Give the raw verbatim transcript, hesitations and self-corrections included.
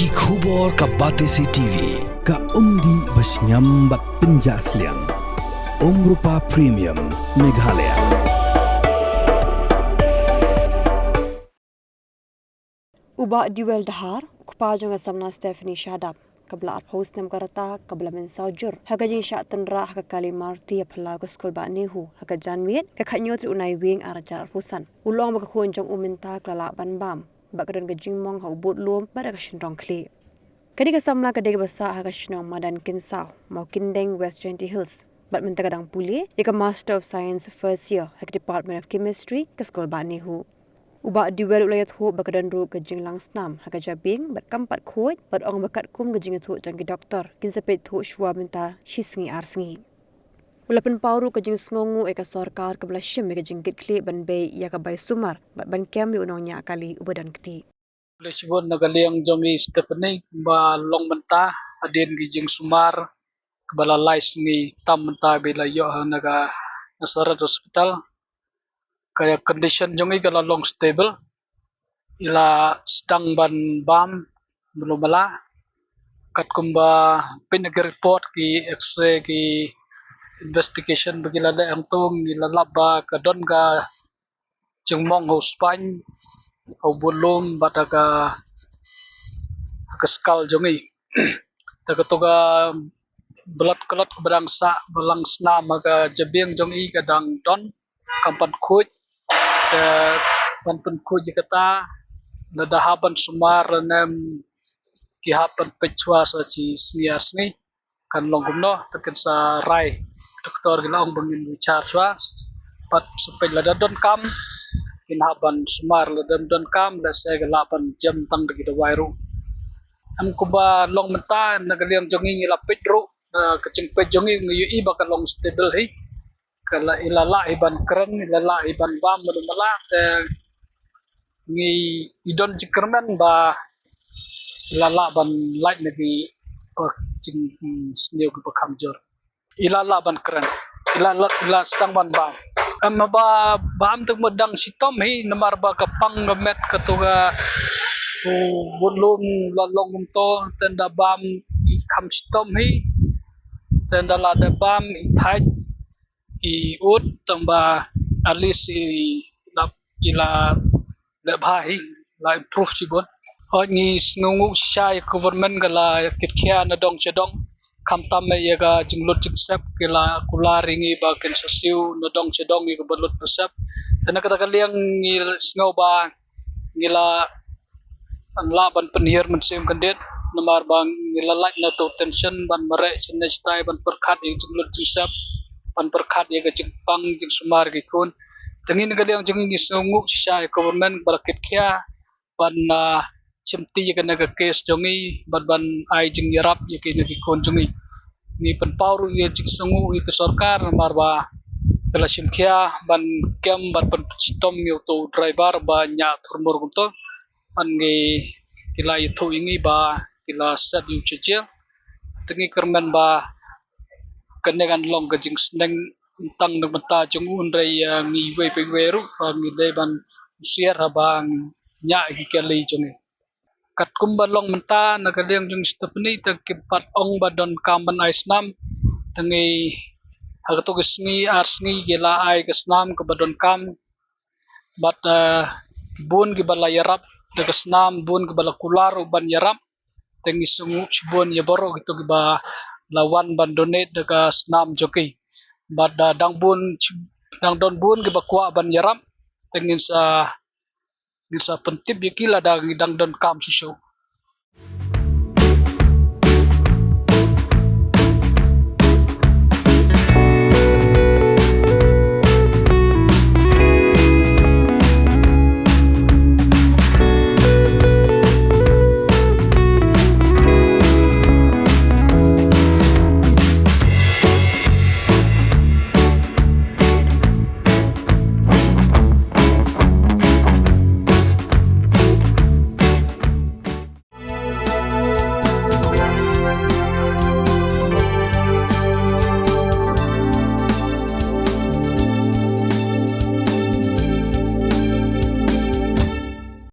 Ki khubor ka Batesi T V, ka umdih ba shngiam bad pynjah sliang. Umrupa Premium, Meghalaya. U Bah Dewel Dkhar, u kpa jong ka samla Stephanie Shadap, kaba la arphew snem ka rta, kaba la mynsaw jur ha ka jingshah tynrah ha ka Kali Marti ha phyllaw ka skul Bah Nehu ha ka janmiet ka khathynñiew tarik u Naiwieng arhajar arphew san, u la ong ba ka khun jong u mynta ka la lah ban bam bad ka don ka jingmong ha u budlum bad ha ka shynrong khlieh. Kane ka samla ka dei kaba sah ha ka shnong Madan Kynsaw, Mawkyndeng, West Jaintia Hills, bad mynta ka dang pule ïa ka Master of Science first year ha ka Department of Chemistry ka skul Bah Nehu. U Bah Dewel u la ïathuh ba ka don ruh ka jinglang snam ha ka jabieng bad kam pat khuid, bad ong ba katkum ka jingïathuh jong ki doktor, kin sa peit thuh shuwa mynta shi sngi ar sngi. U la pynpaw ruh ka jingsngewnguh ïa ka sorkar kaba la shim ïa ka jingkitkhlieh ban bei ïa ka bai sumar bad ban kem ïa u nongñiah kali uba don kti. Khublei shibun na ka liang jong i Stephanie, ba long mynta hadien ki jingsumar kaba la lai sngi tam mynta ba i la ïoh na ka Nasarawa Hospital. Ka condition jong i ka la long stable. I la sdang ban bam mluh mluh. Katkum ba pyn ki report, ki X-ray, ki investigation ba ki la leh hangto, ngi la lap ba ka don ka jingmong ha u spine, ha u budlum bad ha ka, ha ka skull jong i. Te kato ka blood clot kaba dang sah, ba lang snam ha ka jabieng jong i ka dang don, kam pat khuid. Te ban pynkhuid ïa kata, lada hap ban sumar ne em, ki hap ban peit shuwa sa shi sngi ar sngi. Kan long kumno, te kin sa rai. Doktor ki la ong ba ngin bishar shuwa. Pat sa peit lada donkam, kin hap ban sumar, lada ym donkam, lehse ki lah ban jem tang da ki dawai ruh. Em, kumba long mynta na ka liang jong ngi, ngi la peit ruh, eh, ka jingpeit jong ngi, ngi ïohi ba ka long stable hi. Ka la, i la lah hi ban kren, i la lah hi ban bam mluh mluh, te ngi, i don jingkyrmen ba i la lah ban lait na ki, eh, jing, hmm, sniew kiba kham jur. I la lah ban kren. I la lah, i la sdang ban bam. Em, haba bam te mut dang shitom hi, namar ba ka pang ka met kato ka, u budlum la long kumto, te ynda bam i kham shitom hi. Te ynda la dep bam i thait, i ud, tang ba at least i la, i la dep bha hi, la improve shibun. Hooid, ngi sngewnguh shisha ïa ka government ka la kitkhia na dong sha dong. Khamtam ïa ka jinglut jingsep ki la kular ïa ngi ba kin sa siew na dong sha dong ïa kaba lut ba sep. Te na kata ka liang ngi sngew ba ngi la lah ban pynhiar mynsiem khyndiat, namar ba ngi la lait na to tension ban mareh shane shatai, ban pyrkhat ïa ka jinglut jingsep, ban pyrkhat ïa ka jingpang jingsumar ki khun. Te ngi na ka liang jong ngi, ngi sngewnguh shisha ïa ka government ba la kitkhia ban, ah, shimti ïa kane ka case jong ngi, ban, ban ai jingïarap ïa kine ki khun jong ngi. Ngi pynpaw ruh ïa jingsngewnguh ïa ka sorkar namar ba ka la shim khia ban kem, ban pynshitom ïa uto u driver ba ñiah thurmur kumto. Ban ngi, ki la ïathuh ïa ngi ba ki la set ïa u sha jail. Te ngi kyrmen ba kane kan long ka jingsneng tang na ka bynta jong u, hynrei, ah, ngi iwei pa iwei ruh, ah, ngi dei ban husiar haba ñiah ïa ki kali jong ngi. Katkum ba long mynta na ka liang jong Stephanie, te kim pat ong ba donkam ban ai snam. Te ngi, ha kato ka sngi ar sngi ki la ai ka snam kaba donkam. Bad, eh, bun kiba la ïarap da ka snam, bun kiba la kular ruh ban ïarap. Te ngi sngewnguh shibun ïa baroh kito kiba la wan ban donate da ka snam jong ki. Bad, eh, dang bun, dang don bun kiba kwah ban ïarap, te ngin sa, ngin sa pyntip ïa ki lada ngi dang donkam shuh shuh.